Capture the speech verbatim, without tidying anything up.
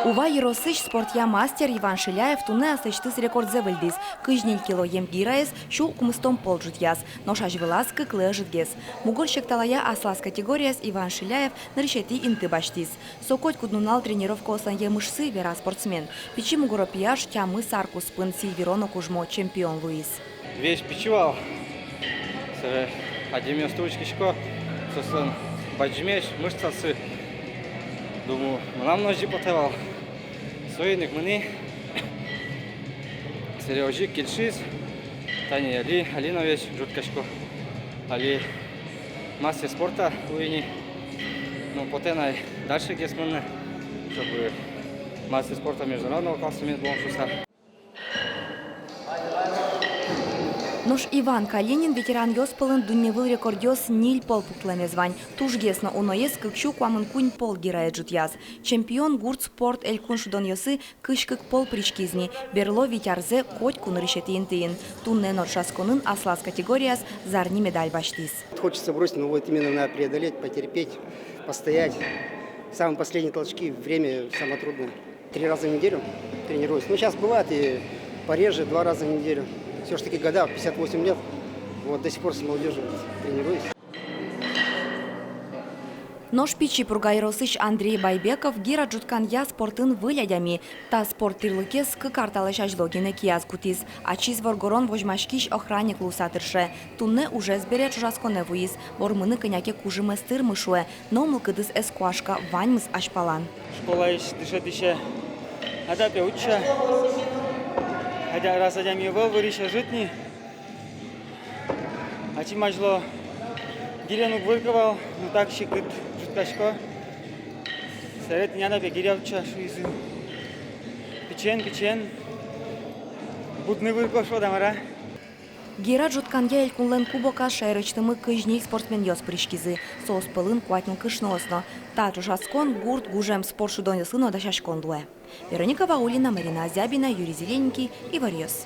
Ува ёросысь спортъя мастер Иван Шиляев туннэ аслэсьтыз рекордзэ выльдӥз. Кызь ньыль килоем гираез сю укмыстон пол ӝутъяз, нош азьвылаз кыклы ӧжытгес. Мугор секталая аслаз категорияз Иван Шиляев нырысетӥ инты басьтӥз. Со котькуд нунал тренировкаослэн емышсы, вера спортсмен. Пичи мугоро пияш тямыс ар куспын Сильвиро но кужмо чемпион луиз. Весь пичи вал. Собере адямиос учкисько, соослэн бадӟымесь мышцаоссы. Думаю, мынам но озьы потэ вал. Соин ик мынӥ. Собере озьы ик кельшиз. Тани али, али но весь ӝутӥсько. Али мастер спорта луи ни. Но потэ на дальше гес мыныны, чтобы мастер спорта международного класса мед луом шуыса. Нош Иван Калинин ветеранъёс пӧлын дунневыл рекордъёс ньыль пол пуктылэмез вань. Тужгес но уноез кык сю куамын куинь пол гираез ӝутъяз. Чемпион гурт спорт элькун шудонъёсы кызь кык пол пыриськиз ни, берло вить арзэ котьку нырысетӥ интыын. Туннэ но ӵошатсконын аслаз категорияз зарни медаль басьтӥз. Хочется бросить, но вот именно надо преодолеть, потерпеть, постоять. Самые последние толчки, время самое трудное. Три раза в неделю тренируюсь. Ну, сейчас бывает и пореже, два раза в неделю. Всё ж таки года, пятьдесят восемь лет. Вот до сих пор с молодёжью тренируюсь. Нош Пичи Пурга ёросысь Андрей Байбеков гира ӝутканъя спортын выль адями. Та спорт тӥрлыкез кык ар талэсь азьло гинэ кияз кутӥз. Ачиз воргорон возьмаськись охранник луыса тырше. Туннэ ужез бере ӵошатсконэ вуиз. Вормыны кӧня ке кужым ӧз тырмы, шуэ, но мылкыдыз ӧз куашка, ваньмыз азьпалан. Школаысь дышетӥсе Адапе утча. Адя-, раз адями ӧвӧл, вырись ӧжыт ни. Ачим азьло гирен уг вырко вал, ну так секыт ӝутскасько. Собере тӥни Адапе гиря утча шуизы. Пичиен, пичиен будыны вырко, шуод-а, мар-а. Гира ӝутканъя элькунлэн кубоказ шаерысьтымы кызь ньыль спортсменъёс пыриськизы. Соос пӧлын куать нылкышноос но. Та ӵошатскон гурт гужем спорт шудонъёслы но дасяськон луэ. Вероника Ваулина, Марина Азябина, Юрий Зелененький, «Иворъёс».